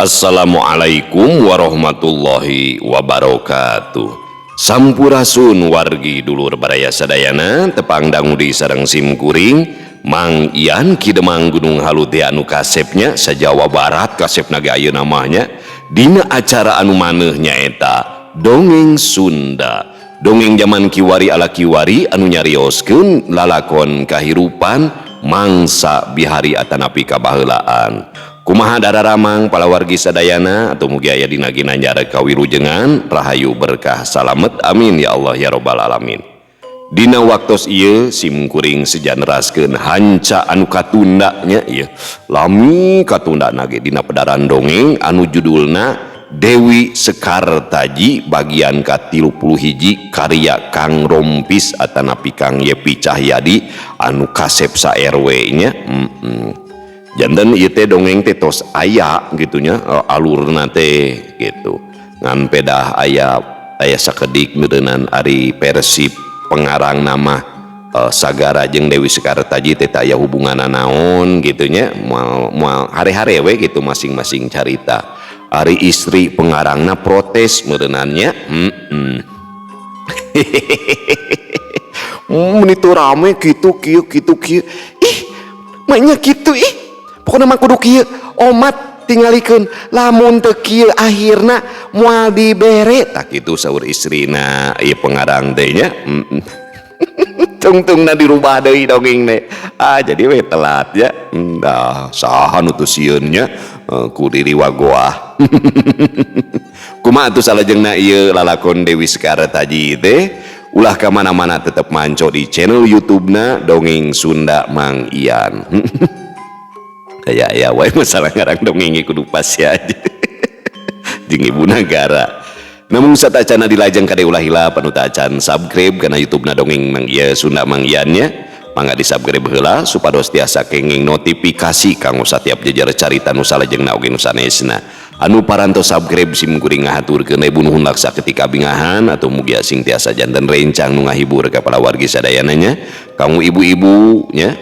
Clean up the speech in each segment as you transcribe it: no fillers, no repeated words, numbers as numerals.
Assalamualaikum warahmatullahi wabarakatuh. Sampurasun wargi dulur baraya sadayana, tepang dangu di sareng sim kuring Mang Ian Ki Demang Gunung Halu teh anu kasepnya sa Jawa Barat, kasepna ge ayeuna mah nya dina acara anu maneuh nyaeta Dongeng Sunda. Dongeng zaman kiwari ala kiwari anu nyarioskeun lalakon kahirupan mangsa bihari atanapi kabaheulaan. Kumaha dararamang palawargi sadayana atau mugi aya dina ginanjar kawilujengan rahayu berkah salamet, amin ya Allah ya robbal alamin. Dina waktos ieu sim kuring sejaneraskeun hanca anu katunda nya ieu lami katunda nage dina pedaran dongeng anu judulna Dewi Sekartaji bagian ka-31 karya Kang Rompis atanapi Kang Yepi Cahyadi anu kasep sa RW nya. Janten ieu teh dongeng teh tos aya gitunya alurna teh gitu, ngan pedah aya aya sakedik meureunnan ari versi pengarang nama Sagara jeung Dewi Sekartaji teh aya hubunganna naon gitunya, moal moal hare-hare we gitu masing-masing carita. Ari istri pengarangna protes meureunannya. Meni teu rame kitu kieu kitu kieu, ih mah kitu, ih pokona mah kudu kieu, omat tingalikeun lamun teu kieu akhirna moal dibere, tak kitu saur istrina ieu pengarang teh nya. Tungtungna dirubah deui dongeng teh, ah jadi we telat ya. Dah saha nu teu sieun nya ku diri wagoah. Kumaha atuh salajengna ieu lalakon Dewi Sekartaji teh? Ulah ka mana-mana, tetep manco di channel YouTube-na Dongeng Sunda Mang Ian. Kayak ya wae masalah ngarang dongeng kudu pas ya aja jeung ibu nagara. Namun satacana dilajeng kade ulah hilap anu tacan subscribe kana YouTube na Dongeng Mang Ian Sunda Mang Ian nya, mangga di subscribe heula supados tiasa kenging notifikasi kanggo satiap jejer carita nu salajengna oge nu sanesna. Anu parantos subscribe sim kuring ngahaturkeun ribu nuhun laksa ketika bingahan atau mugi sing tiasa janten rencang nu ngahibur ka palawargi sadayana nya. Kanggo ibu-ibu nya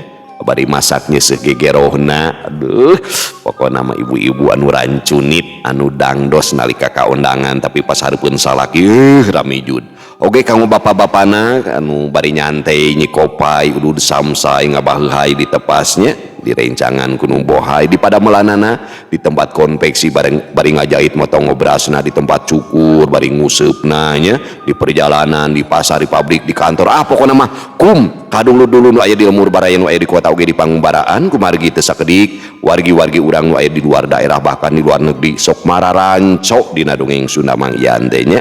bari masaknya segegerohna, aduh pokokna mah ibu-ibu anu rancunit anu dangdos nalika kaondangan tapi pas hareupeun salaki rame jud. Oge kanggo bapak-bapana anu bari nyantai nyikopai udud samsai ngabaheuhai di tepasnya di rencangan gunung bohai di padamelanana di tempat konveksi bareng bari ngajahit motong ngobrasna di tempat cukur bari nguseupna nya di perjalanan di pasar di pabrik di kantor, ah pokokna mah kum kadulu-dulu nu aya di lemur baraya nu aya di kota oge di pangumbaraan kumargi teu sakedik wargi-wargi urang nu aya di luar daerah bahkan di luar negeri sok mararanco dina dongeng Sunda Mang Ian teh nya.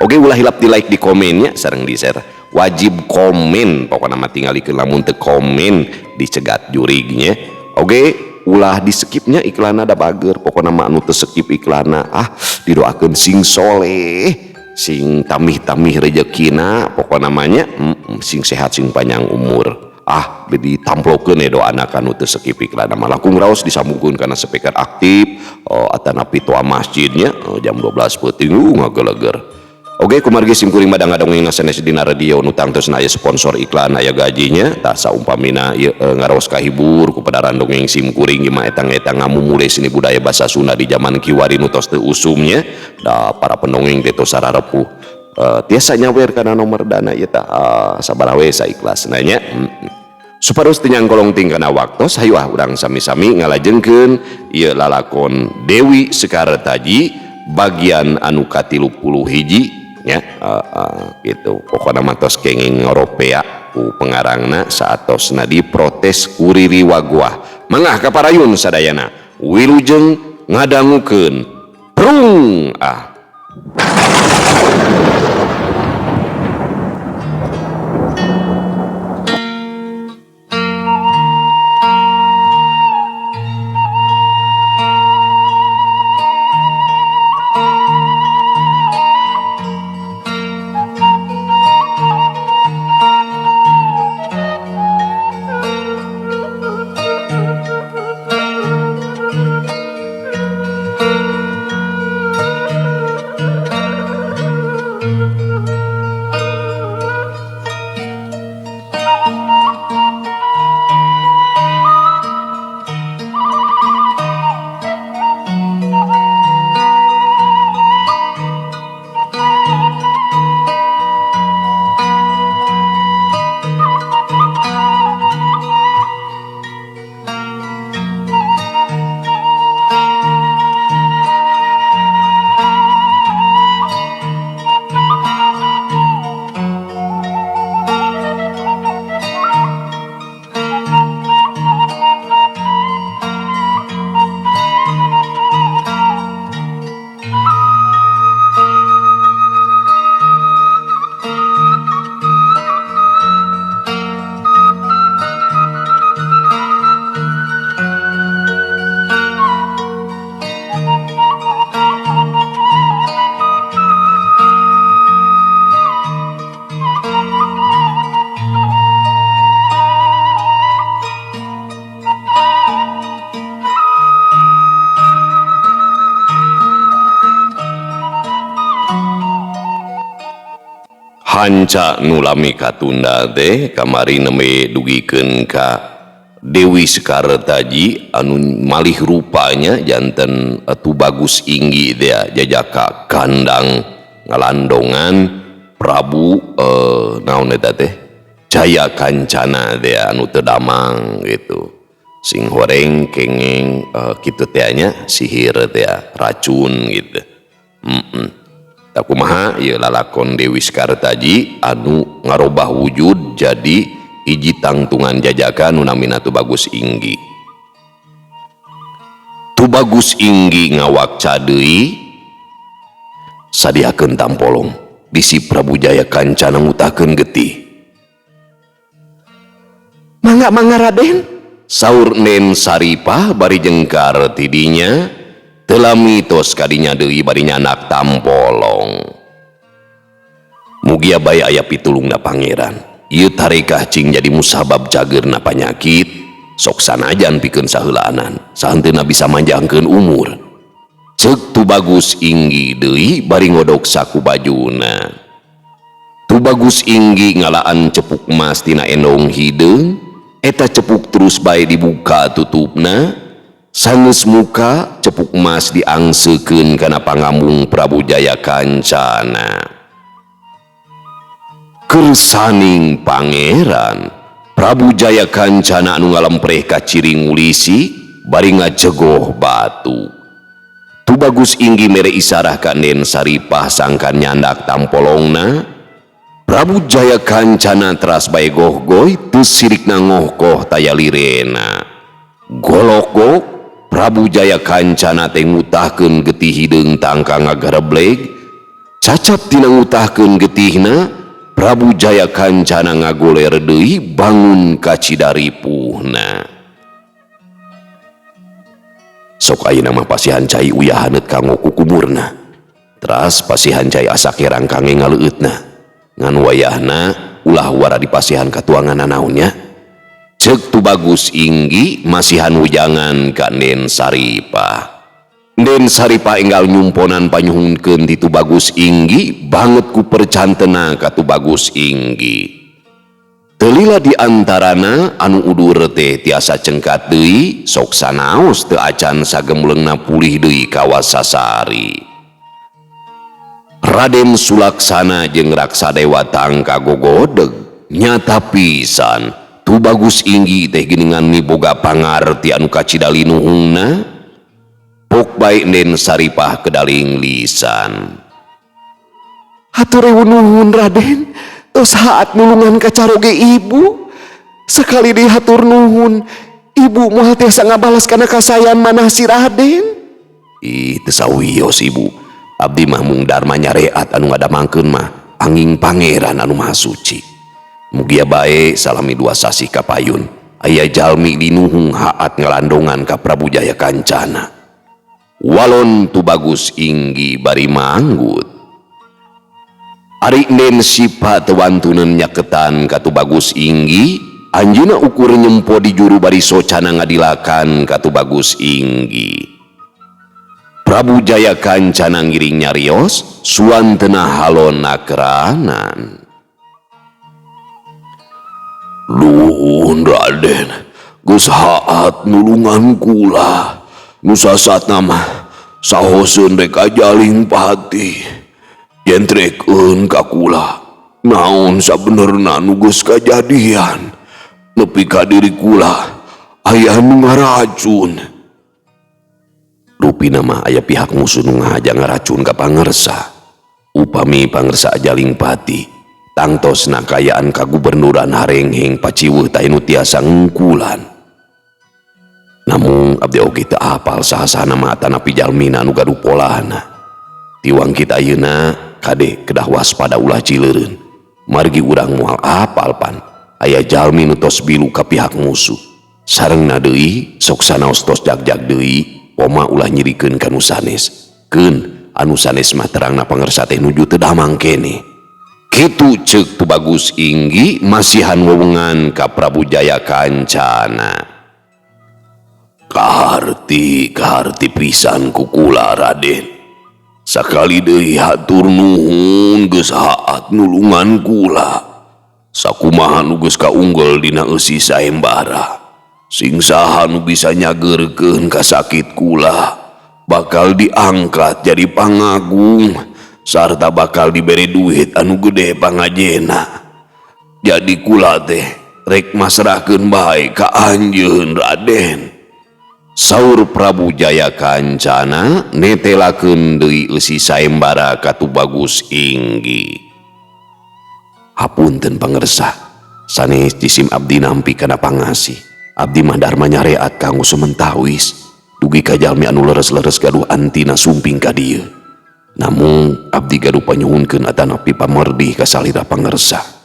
Oke ulah hilap di like di komennya sareng di share, wajib komen pokokna mah tingalikeun lamun teu komen dicegat jurignya. Oke ulah di skipnya iklanna da bager, pokokna mah anu teu skip iklanna ah didoakeun sing soleh sing tamih-tamih rejekina pokokna mah nya, sing sehat sing panjang umur, ah ditamplokeun ya doana ka nu teu skip iklanna mah. Langkung raos disambungkeun kana speaker aktif atanapi toa masjidnya jam 12 peuting ngageleger. Oke kumargi sim kuring mah ngadongeng sanes dina radio nu tangtosna aya sponsor iklan aya gajinya, tah saumpamina ieu ngaraos kahibur ku pedaran dongeng sim kuring ieu mah etang-etang ngamumule seni budaya basa Sunda di zaman kiwari nu tos teu usumnya da para pendongeng teh tos sararepuh. Tiasa nyawer kana nomor dana ieu tah sabaraha we saikhlasna nya. Supados teu nyangkolong ting kana waktos, hayu ah urang sami-sami ngalajengkeun ieu lalakon Dewi Sekartaji bagian anu ka-31 nya, gitu pokokna mah tos kenging ngoropea ku pengarangna saatosna diprotes ku Riri Wagoah. Mangga kaparayun sadayana wilujeng ngadangukeun prung ah. Panca nu lami katunda teh kamari nembe dugikeun ka Dewi Sekartaji anu malih rupanya janten Tubagus Inggi teh jajaka kandang ngalandongan Prabu naon eta teh Jaya Kancana teh anu teu damang gitu. Sing horeng kengeng kitu teh nya sihir teh racun gitu. Tak kumaha ieu lalakon Dewi Sekartaji anu ngarobah wujud jadi hiji tangtungan jajaka nu namina Tubagus Inggi. Tubagus Inggi ngawakca deui sadiakeun tampolong bisi Prabu Jaya Kancana ngutahkeun getih. Mangga mangga Raden, saur Nen Saripah bari jengkar tidinya. Teu lami tos kadinya deui bari nyandak tampolong. Mugia bae aya pitulungna pangeran. Ieu tarekah cing jadi musabab cageurna panyakit, sok sanajan pikeun saheulaanan, sahenteuna bisa manjangkeun umur. Ceuk Tubagus Inggi deui bari ngodok saku bajuna. Tubagus Inggi ngalaan cepuk emas tina endong hideung, eta cepuk terus bae dibuka tutupna. Sanggeus muka cepuk emas diangsekeun kana pangambung Prabu Jaya Kancana. Kersaning pangeran Prabu Jaya Kancana anu ngalempreh ka ciring ulisi bari ngajegoh batu. Tubagus Inggi mere isarah ka Nen Saripah sangkan nyandak tampolongna. Prabu Jaya Kancana teras bae gohgoy teu sirikna ngohkoh taya lirena. Golok-gok Prabu Jaya Kancana teh ngutahkeun getih hideung tangka ngagarebleg. Cacap tina ngutahkeun getihna, Prabu Jaya Kancana ngagoler deui bangun ka cidaripuhna. Sok ayeuna mah pasihan cai uyah haneut kanggo kukumurna. Teras pasihan cai asak herang kangge ngaleueutna. Ngan wayahna ulah wara dipasihan katuangan nanaonnya. Ceuk Tubagus Inggi masihan wujangan ka Nen Saripah. Nen Saripah enggal nyumponan panyuhunkeun ti Tubagus Inggi banget ku percantena ka Tubagus Inggi. Teu lila di antarana anu udur teh tiasa cengkat deui sok sanaos teu acan sagemleungna pulih deui kawasasari. Raden Sulaksana jeung Raksa Dewa tangka gogodeg nyata pisan Tubagus Inggi teh geuningan miboga pangarti anu kacida linuhungna. Pok bae Nen Saripah kedaling lisan. Hatur nuhun Raden, tos haat nulungan ka caroge ibu. Sekali deui hatur nuhun, ibu moal tiasa ngabalas kana kasayan manah si Raden. Ih, teu sawios ibu. Abdi mah mung darma nyareat anu ngadamangkeun mah anging pangeran anu maha suci. Mugia bae salami dua sasih kapayun. Aya jalmi dinuhung haat ngalandongan ka Prabu Jaya Kancana. Walon Tubagus Inggi bari manggut. Ari Nen Sipa teu wantuneun nyaketan ka Tubagus Inggi, anjeunna ukur nyempo di juru bari socana ngadilakan ka Tubagus Inggi. Prabu Jaya Kancana ngiring nyarios, suantena halon nakranan. Luhun Raden, geus haat nulungan kula. Nu sasatna mah sahoseun rek ajaling pati. Jentrekeun ka kula, naon sabenerna nu geus kajadian. Nepi ka diri kula aya nu ngaracun. Rupina mah aya pihak musuh nu ngahaja ngaracun ka pangersa. Upami pangersa ajaling pati, tangtosna kayaan kagubernuran harengheng paciweuh teh nu tiasa ngungkulan. Namun abdi oge teu apal saha-sahana mah atanapi jalmina anu gaduh polana. Tiwang kita ayeuna kade kedah waspada ulah cileureun. Margi urang moal apal pan aya jalmi nu tos bilu ka pihak musuh. Sarengna deui sok sanaos tos jagjag deui poma ulah nyirikeun ka nu sanes. Keun anu sanes mah terangna pangersa teh nuju teu damang keneh. Kitu ceuk Tubagus Inggi masihan wewengan ka Prabu Jaya Kancana. Kaharti, kaharti pisan ku kula Raden. Sakali deui hatur nuhun geus haat nulungan kula. Sakumaha nu geus kaunggel dina eusi saembara. Sing saha nu bisa nyageurkeun kasakit kula bakal diangkat jadi pangagung sarta bakal dibere duit anu gede pangajena. Jadi kula teh rek masrahkeun bae ka anjeun Raden. Saur Prabu Jaya Kancana netelakeun deui eusi saembara ka Tubagus Inggi. Hapunten pangersa, sanes jisim abdi nampi kana pangasih. Abdi mah darma nyareat kanggo sementawis dugi ka jalmi anu leres-leres gaduh antina sumping ka dieu. Namung abdi gaduh panyuhunkeun atanapi pamerdih ka salira pangersa.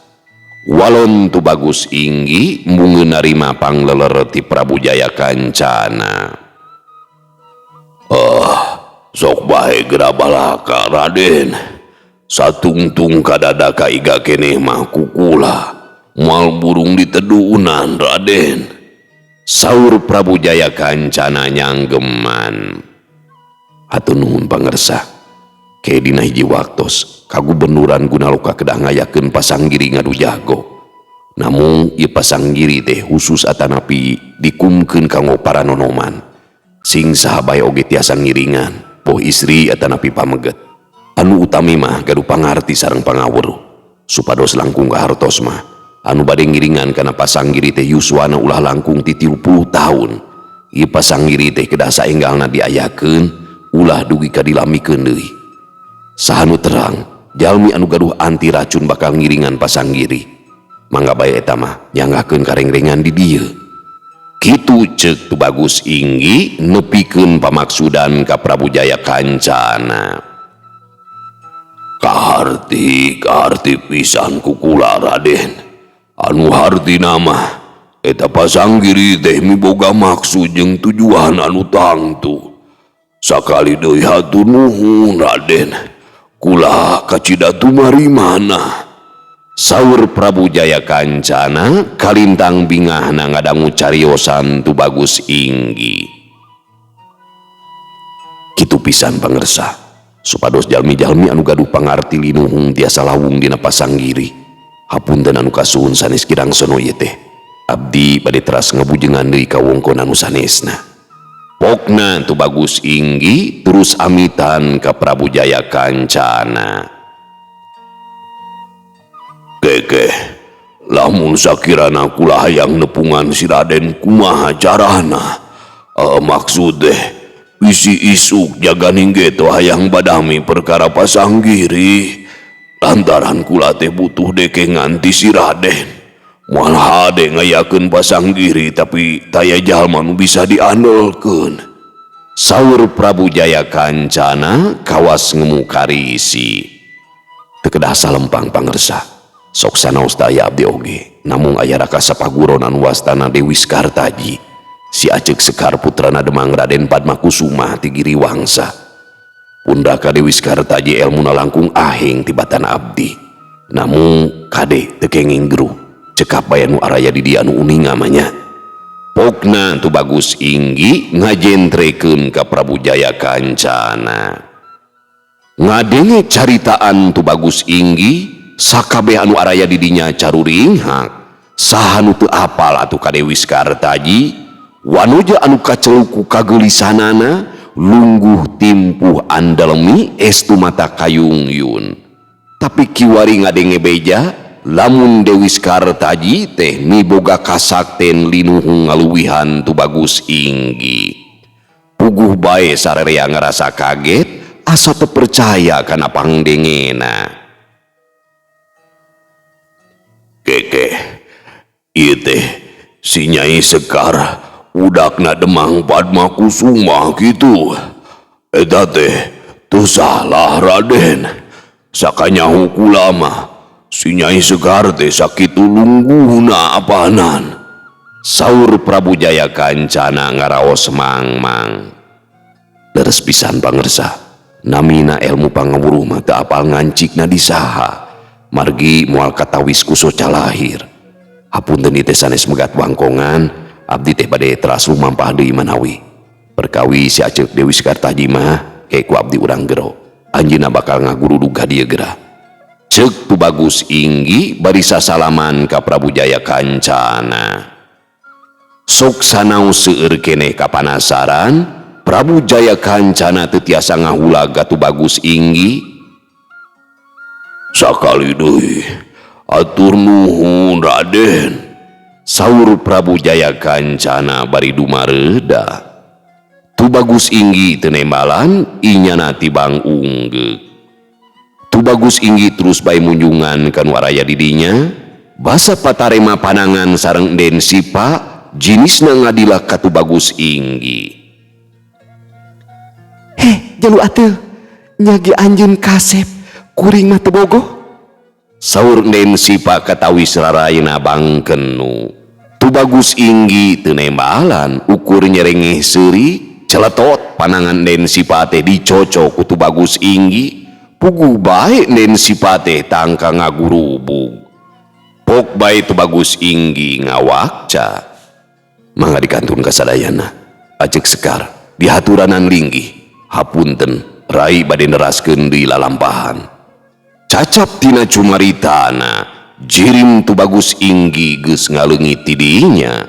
Walon Tubagus Inggi embungeun narima pangleler ti Prabu Jaya Kancana. Sok bae geura balaka Raden. Satungtung kadada kaiga keneh mah kukula. Moal burung ditedunan Raden. Saur Prabu Jaya Kancana nyanggeman. Hatur nuhun pangersa. Ke dina hiji waktos kagubernuran Gunaloka kedah ngayakeun pasanggiri ngadu jago. Namung ieu pasanggiri teh khusus atanapi dikumkeun kanggo para nonoman. Sing saha bae oge tiasa ngiringan, boh istri atanapi pameget. Anu utami mah gaduh pangarti sareng pangaweruh. Supados langkung kahartos mah anu bade ngiringan kana pasanggiri teh yuswana ulah langkung ti 30 tahun. Ieu pasanggiri teh kedah saenggalna diayakeun ulah dugi ka dilamikeun deui. Saha nu terang, jalmi anu gaduh anti racun bakal ngiringan pasanggiri. Mangga bae eta mah nyanggakeun karengrengan di dieu. Kitu ceuk Tubagus Inggi nepikeun pamaksudan ka Prabu Jaya Kancana. Kaharti, kaharti pisan kukula Raden. Anu hartina mah eta pasanggiri teh miboga maksud jeung tujuan anu tangtu. Sakali deui hatur nuhun Raden. Kula kacida tumarimana. Saur Prabu Jaya Kancana kalintang bingahna ngadangu cariosan Tubagus Inggi. Kitu pisan pangersa, supados jalmi-jalmi anu gaduh pangarti linuhung tiasa lawung dina pasanggiri. Hapunten anu kasuhun sanes kirang sono ieu teh. Abdi bade teras ngabujengan deui ka wongkon anu sanesna. Pokna Tubagus Inggi terus amitan ka Prabu Jaya Kancana. Keke, lamun sakirana kula hayang nepungan si Raden kumaha carana? Maksud deh, bisi isuk jaganing geto hayang badami perkara pasanggiri. Lantaran kula teh butuh dekengan ti si Raden. Moal hade ngayakeun pasanggiri tapi taya jalma nu bisa diandalkeun. Saur Prabu Jaya Kancana kawas ngemu karisi. Teu kedah salempang pangersa. Sok sanaos daya abdi oge. Namung aya raka sapaguron anu wastana Dewi Sekartaji. Si Acek Sekar putrana Demang Raden Padma Kusuma ti Giri Wangsa. Pundaka Dewi Sekartaji elmuna langkung aheng tibatan abdi. Namung kade teu kenging geruh. Cekap bae nu araya di dieu anu uninga mah nya. Pokna Tubagus Inggi ngajentrekeun ka Prabu Jaya Kancana. Ngadenge caritaan Tubagus Inggi sakabeh anu araya di dinya caruringhak. Saha nu teu apal atuh ka Dewi Sekartaji, wanoja anu kaceluk ku kageulisanana lungguh timpuh andalemi estu mata kayungyun. Tapi kiwari ngadenge beja lamun Dewi Sekartaji teh miboga kasakten linuhung ngaluwihan Tubagus Inggi. Puguh bae sararea ngarasa kaget asa teu percaya kana pangdengena. Keke, ieu teh si Nyai Sekar udakna Demang Padma Kusuma kitu. Eta teh teu salah Raden. Sakanyahu kula mah si Nyai Sekar teh sakitu lungguhna apanan. Saur Prabu Jaya Kancana ngaraos mangmang. Leres pisan pangersa, namina ilmu pangawuruh mah teu apal ngancikna di saha. Margi moal katawis ku soca lahir. Hapunten ieu teh sanes megat wangkongan, abdi teh bade teras lumampah deui manawi. Perkawi si Acek Dewi Sekartaji mah ke ku abdi urang gero. Anjeunna bakal ngagurudug ka dieu geura. Ceuk Tubagus Inggi bari sasalaman ka Prabu Jaya Kancana. Sok sanaos seueur keneh kapanasaran, Prabu Jaya Kancana teu tiasa ngahulag ka Tubagus Inggi. Sakali deui atur nuhun, Raden. Saur Prabu Jaya Kancana bari dumareudah. Tubagus Inggi teu nembalan, inyana tibang unggeuk. Tubagus Inggi terus bae munjungan ka nu araya di dinya, basa patarema panangan sareng Den Sipa, jinisna ngadilak ka Tubagus Inggi. Heh, jalu ateul, nya ge anjeun kasep, kuring mah teu bogoh. Saur Den Sipa katawis rarayna bangkenu. Tubagus Inggi teu nembalan, ukur nyerengeh seuri, celetot panangan Den Sipa teh dicocok ku Tubagus Inggi. Puguh bae Den Sipa teh tangka ngagurubug. Pok bae Tubagus Inggi ngawakca. Mangga dikantun kasadayana. Acek Sekar dihaturanan linggih. Hapunten Rai bade neraskeun deui lalampahan. Cacap tina cumaritana, jirim Tubagus Inggi geus ngaleungit ti dinya.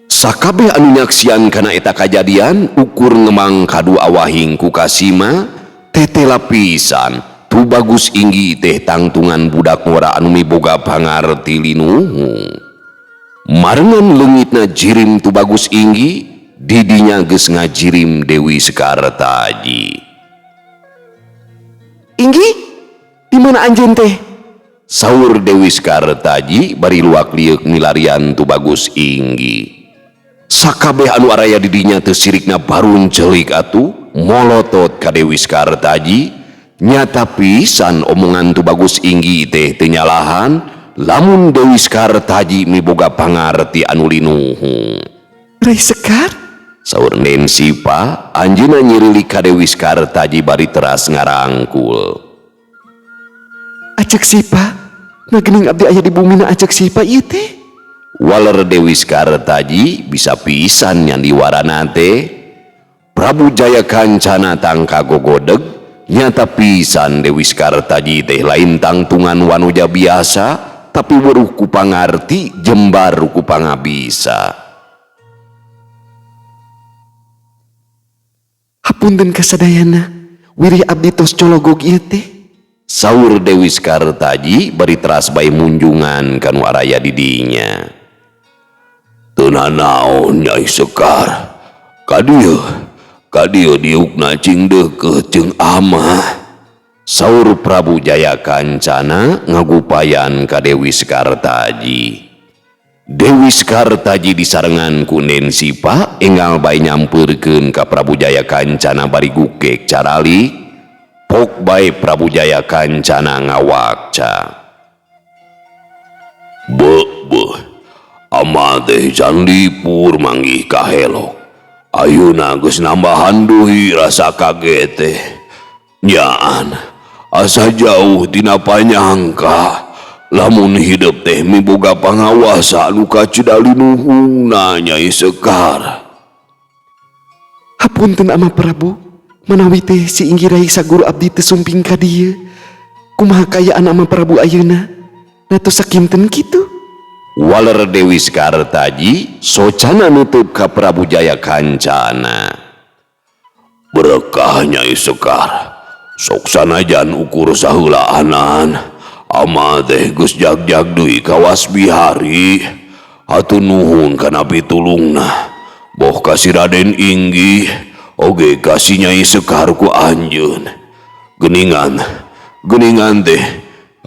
Sakabeh anu nyaksian kana eta kajadian ukur ngemang kadu awahing ku kasima, tetela pisan Tubagus Inggi teh tangtungan budak ngora anu miboga pangarti linuhung. Marengan leungitna jirim Tubagus Inggi, didinya geus ngajirim Dewi Sekartaji. Inggi, di mana anjeun teh? Saur Dewi Sekartaji bari luak lieuk milarian Tubagus Inggi. Sakabeh anu araya di dinya teu sirikna baruncelik atuh molotot ka Dewi Sekartaji. Nyata pisan omongan Tubagus Inggi teh teu nyalahan lamun Dewi Sekartaji miboga pangarti anu linuhung. Rai Sekar? Saur Den Sipa, anjeunna nyirilik ka Dewi Sekartaji bari teras ngarangkul. Acek Sipa, nah geuning abdi aya di bumina Acek Sipa ieu teh. Waler Dewi Sekartaji bisa pisan nyandiwarana teh. Prabu Jaya Kancana tangka gogodeg, nyata pisan Dewi Sekartaji teh lain tangtungan wanoja biasa, tapi weruh ku pangarti jembar ku pangabisa. Hapunten kasadayana, wirih abdi tos cologog ieu teh. Saur Dewi Sekartaji bari teras bae munjungan ka nu araya di dinya. Teu nanaon, Nyai Sekar. Ka dieu, ka dieu diukna cing deukeut jeung amah. Saur Prabu Jaya Kancana ngagupayan ka Dewi Sekartaji. Dewi Sekartaji disarengan ku Den Sipa enggal bae nyampeurkeun ka Prabu Jaya Kancana bari gukek caralik. Pok bae Prabu Jaya Kancana ngawakca. Beuh beuh, ama teh can lipur manggih kahelok. Ayeuna geus nambahan deui rasa kaget teh. Nyaan, asa jauh tina panyangka. Lamun hidup teh miboga pangawasa anu kacida linuhungna, Nyai Sekar. Hapunten Ama Prabu, manawi teh si Inggi Rai saguru abdi teu sumping ka dieu. Kumaha kaayaan Ama Prabu ayeuna? Natos sakinten kitu? Waler Dewi Sekartaji socana nutup ka Prabu Jaya Kancana. Berkah, Nyai Sekar. Sok sanajan ukur saheulaanan. Ama teh geus jag-jag deui kawas bihari. Hatur nuhun kana pitulungna. Boh ka si Raden Inggi, oge ka si Nyai Sekar ku anjeun. Geningan, geningan teh,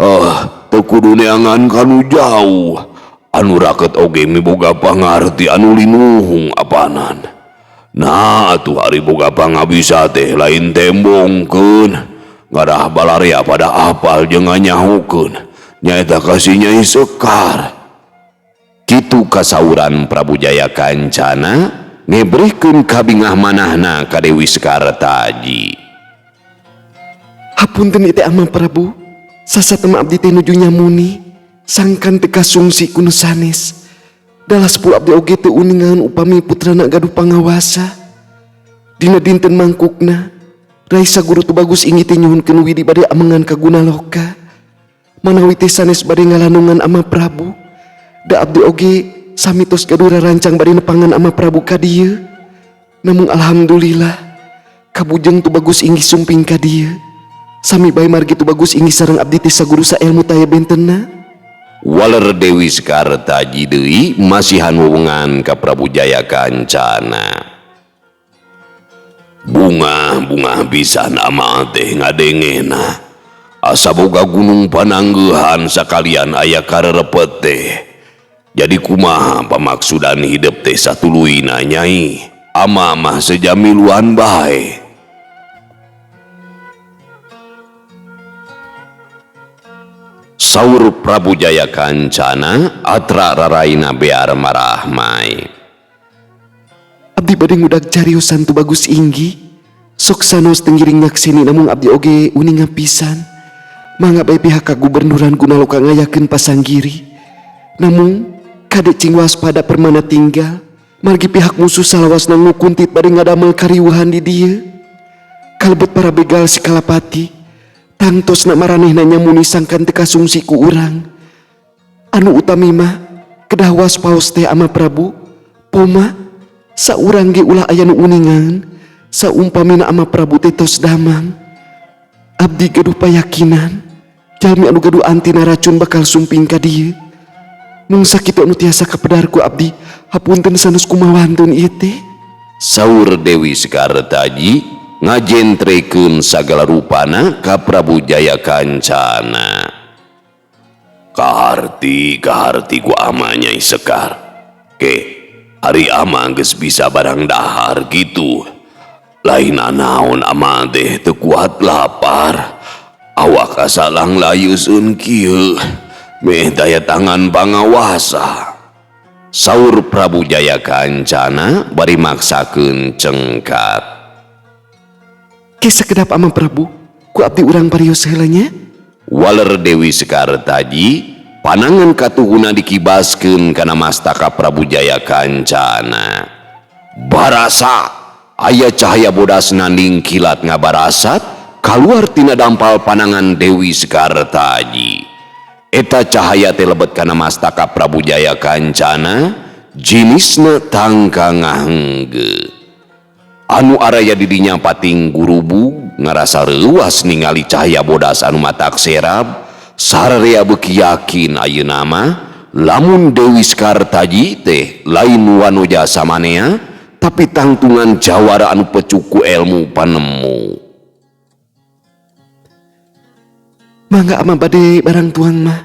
ah, teu kudu neangan kanu jauh. Anu raket oge miboga pangarti anu linuhung apanan. Nah, atuh ari boga pangabisa teh lain tembongkeun. Ngarah balarea pada apal jeung nganyahokeun. Nyaeta ka si Nyai Sekar. Kitu kasauran Prabu Jaya Kancana ngebrehkeun kabingah manahna ka Dewi Sekartaji. Hapunten ieu Ama Prabu, sasat mah abdi teh nuju nyamuni, sangkan teu kasungsi ku nu sanes. Dalas pu abdi oge teu uningan upami putrana gaduh pangawasa. Dina dinten mangkukna, Rai Saguru Tubagus Inggih teh nyuhunkeun widi bade amengan ka Gunaloka. Manawi teh sanes bade ngalanungan Ama Prabu. Da abdi oge sami tos gaduh rarancang bade nepangan Ama Prabu ka dieu. Namung alhamdulillah kabujeng Tubagus Inggih sumping ka dieu. Sami bae margi Tubagus Inggih sareng abdi teh saguru saelmu taya bentenna. Waler Dewi Sekartaji deui masihan wewengan ka Prabu Jaya Kancana. Bunga-bunga pisan ama teh ngadengena. Asa boga gunung pananggeuhan sakalian aya karerepet teh. Jadi kumaha pamaksudan hidup teh satuluyna nyai? Ama mah sejamiluan bae. Saur Prabu Jaya Kancana atra raraina bear marahmai. Abdi bade ngudag cariosan Tubagus Inggih. Sok sanos teu ngiring nyakseni namung abdi oge uninga pisan. Mangga bae pihak kagubernuran Gunaloka ngayakeun pasanggiri. Namung kade cing waspada permana tinggal. Margi pihak musuh salawasna ngukuntit bade ngadamel kariweuhan di dieu. Kalebet para begal si Kalapati. Tangtosna maranehna nyamuni sangkan teu kasungsi ku urang. Anu utami mah kedah waspaos teh Ama Prabu. Poma saurang ge ulah aya nu uningan saumpamina Ama Prabu teh tos damang. Abdi gaduh payakinan jalmi anu gaduh antina racun bakal sumping ka dieu. Mung sakitu anu tiasa kapedar ku abdi, hapunten sanes kumawantun ieu teh. Saur Dewi Sekartaji ngajentrekeun sagala rupana ka Prabu Jaya Kancana. Kaharti kaharti ku ama Nyai Sekar. Ke ari ama geus bisa barang dahar gitu. Lain naon ama teh teu kuat lapar. Awak asa langlayeuseun kieu. Meh daya tangan pangawasa. Saur Prabu Jaya Kancana bari maksakeun cengkat. Ke sakedap Ama Prabu, ku abdi urang parios heula nya. Waler Dewi Sekartaji panangan katuhuna dikibaskeun kana mastaka Prabu Jaya Kancana. Barasa aya cahaya bodas nanding kilat ngabarasat kaluar tina dampal panangan Dewi Sekartaji. Eta cahaya teh lebet kana mastaka Prabu Jaya Kancana jinisna tangka ngahengge. Anu araya didinya pating gurubug ngarasa reuas ningali cahaya bodas anu matak serab sararea beuki yakin ayeuna mah lamun Dewi Sekartaji teh lain wanoja samanea tapi tangtungan jawara anu pecuku ilmu panemu. Mangga ama bade barang tuang mah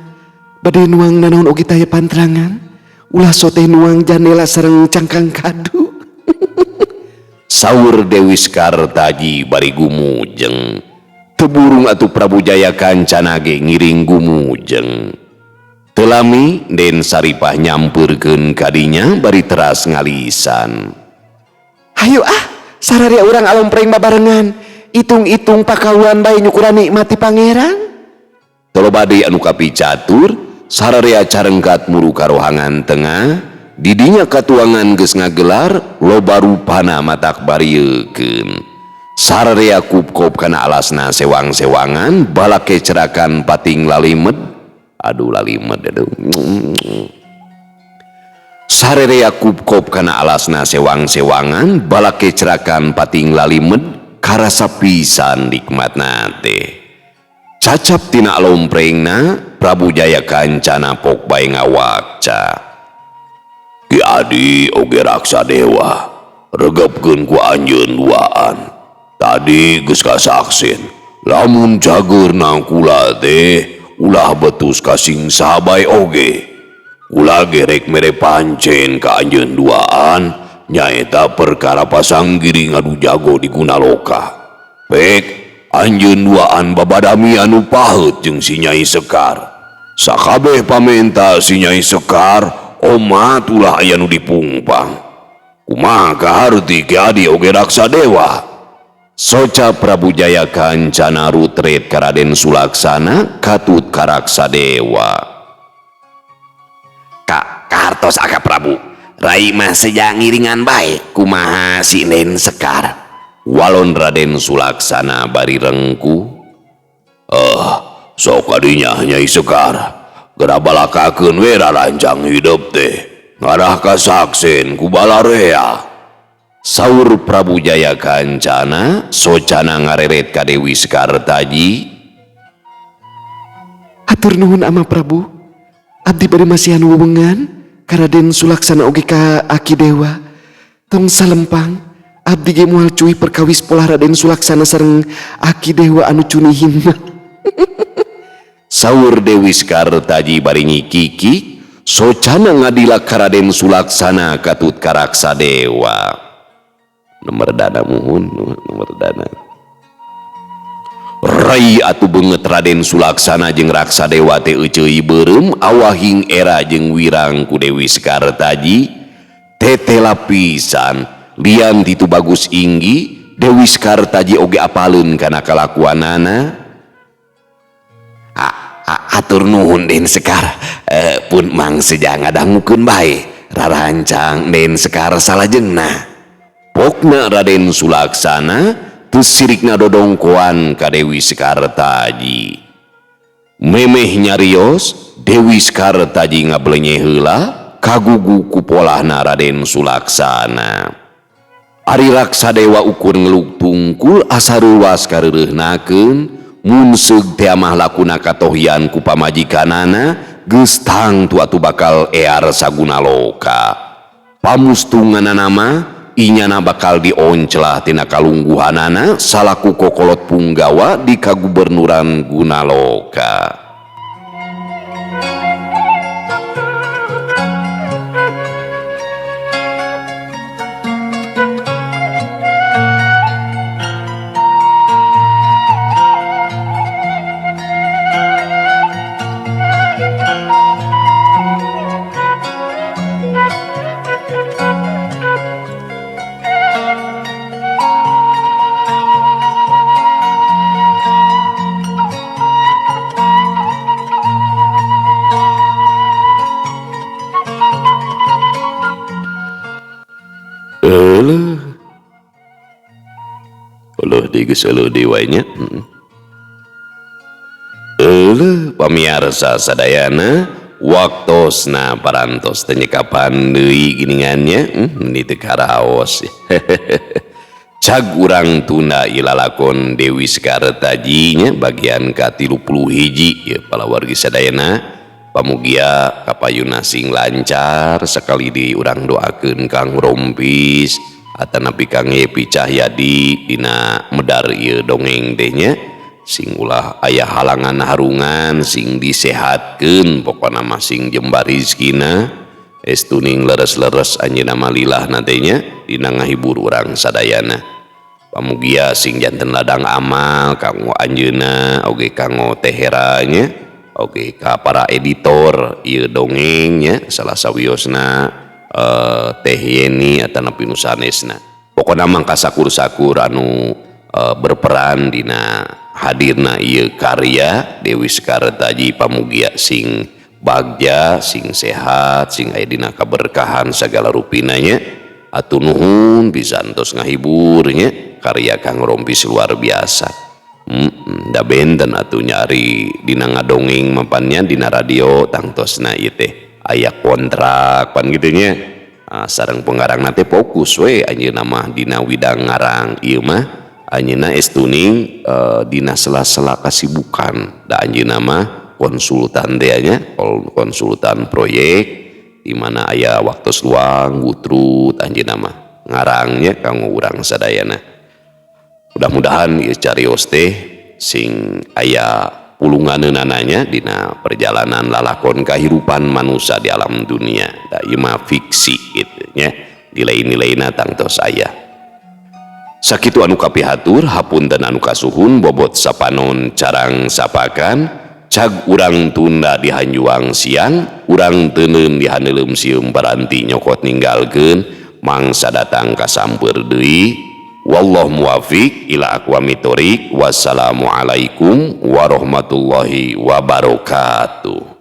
bade nuang nanaon oge taya pantrangan ulah sote nuang janela sareng cangkang kadu. Saur Dewi Sekartaji bari gumujeng. Teu burung atuh Prabu Jaya Kancana ge ngiring gumujeng. Teu lami Den Saripah nyampeurkeun kadinya bari teras ngalisan. Hayu ah, sararia urang alompreng babarengan. Itung-itung pakauan bae nyukuran nikmati pangeran. Toloba deui anu kapicatur, sararia carengkat muru ka rohangan tengah. Didinya katuangan geus ngagelar loba rupana matak bariekeun. Sararea kupkop kana alasna sewang-sewangan balake cerakan pating lalimed. Aduh lalimed aduh. Sararea kupkop kana alasna sewang-sewangan balake cerakan pating lalimed karasa pisan nikmatna teh. Cacap tina lomprengna Prabu Jaya Kancana pok bae ngawakca. Ki Adi oge Raksa Dewa regepkeun ku anjeun duaan. Tadi geus kasaksin lamun cageurna kula teh ulah betus kasing sahabae oge. Kula ge rek mere pancen ka anjeun duaan nyaeta perkara pasanggiri ngadu jago di Gunaloka. Pek anjeun duaan babadami anu paheut jeung si Nyai Sekar. Sakabeh pamenta si Nyai Sekar omat ulah aya nu dipungpang. Kumaha kaharti Ki Adi oge Raksa Dewa? Soca Prabu Jaya Kancana rutret ka Raden Sulaksana katut ka Raksa Dewa. Ka kahartos aka Prabu, rai mah seja ngiringan bae kumaha si Nen Sekar. Walon Raden Sulaksana bari rengku. Sok kadinya Nyai Sekar. Geura balakakeun we rarancang hidup teh. Ngarah kasaksen ku balarea. Saur Prabu Jaya Kancana socana ngareret ka Dewi Sekartaji. Hatur nuhun Ama Prabu. Abdi bade masihan wewengan ka Raden Sulaksana oge ka Aki Dewa. Tong salempang abdi ge moal cuy perkawis polah Raden Sulaksana sareng Aki Dewa anu cunihin. Saur Dewi Sekartaji bari nyikiki socana ngadila ka Raden Sulaksana katut ka Raksa Dewa. Nomor dana muhun, nomor dana. Rai atuh beungeut Raden Sulaksana jeung Raksa Dewa teh euceuy beureum awahing era jeung wirang ku Dewi Sekartaji. Tetela pisan lian ti Tubagus Inggi Dewi Sekartaji oge apaleun kana kalakuanana. Atur nuhun Den Sekar, pun mang seja ngadangukeun bae rarancang Den Sekar salajengna. Pokna Raden Sulaksana teu sirikna dodongkoan ka Dewi Sekartaji. Memeh nyarios Dewi Sekartaji ngablenye heula kagugu ku polahna Raden Sulaksana. Ari Raksa Dewa ukur ngeluk tungkul asa reuwas kareureunahkeun mun seug teh mah lakuna katohian ku pamajikanana geus tangtu atuh bakal ear saguna loka. Pamustunganana mah inyana bakal dionclah tina kalungguhanana salaku kokolot punggawa di kagubernuran Gunaloka. Pamiarsa sadayana waktosna parantos teh nyekapan deui giningannya ni teu karaos. Cag urang tunda ieu lalakon Dewi Sekartaji nya bagian ka-31 ya palawargi sadayana. Pamugia kapayuna sing lancar sekali di urang doakeun Kang Rompis atanapi Kang Yepi Cahyadi dina medar ieu dongeng teh nya. Sing ulah aya halangan harungan sing disehatkeun pokona mah sing jembar rizkina estuning leres-leres anjeunna mah lillah teh nya dina ngahibur urang sadayana. Pamugia sing janten ladang amal kanggo anjeunna oge kanggo teh Hera nya oge ka para editor ieu dongeng nya salah sawiosna teh Yeni atanapi nu sanesna. Pokona mah kasakur-sakur anu berperan dina hadirna ieu karya Dewi Sekartaji. Pamugia sing bagja sing sehat sing aya dina kaberkahan sagala rupina nya. Atuh nuhun pisan tos ngahibur nya karya Kang Rompis luar biasa. Da benten atuh nyari dina ngadongeng mapannya dina radio tangtosna ieu teh aya kontrak pan kitu nya. Sareng pengarangna teh fokus we anjeunna mah dina widang ngarang ieu mah anjeunna estuning dina sela-sela kasibukan. Da anjeunna mah konsultan teh nya, konsultan proyek di mana aya waktu luang gutrut anjeunna mah ngarangnya kanggo urang sadayana. Mudah-mudahan ieu carios teh sing aya pulunganeunana dina perjalanan lalakon kahirupan manusia di alam dunia. Da ieu mah fiksi kitu nya, nilai-nilaina tangtos aya. Sakitu anu kapihatur hapunten anu kasuhun bobot sapanon carang sapakan cag urang tunda di hanjuang siang urang teuneun di haneuleum sieum paranti nyokot ninggalkeun mangsa datang kasamper deui. Wallahu muwafiq ila aqwamit thoriq. Wassalamualaikum warahmatullahi wabarakatuh.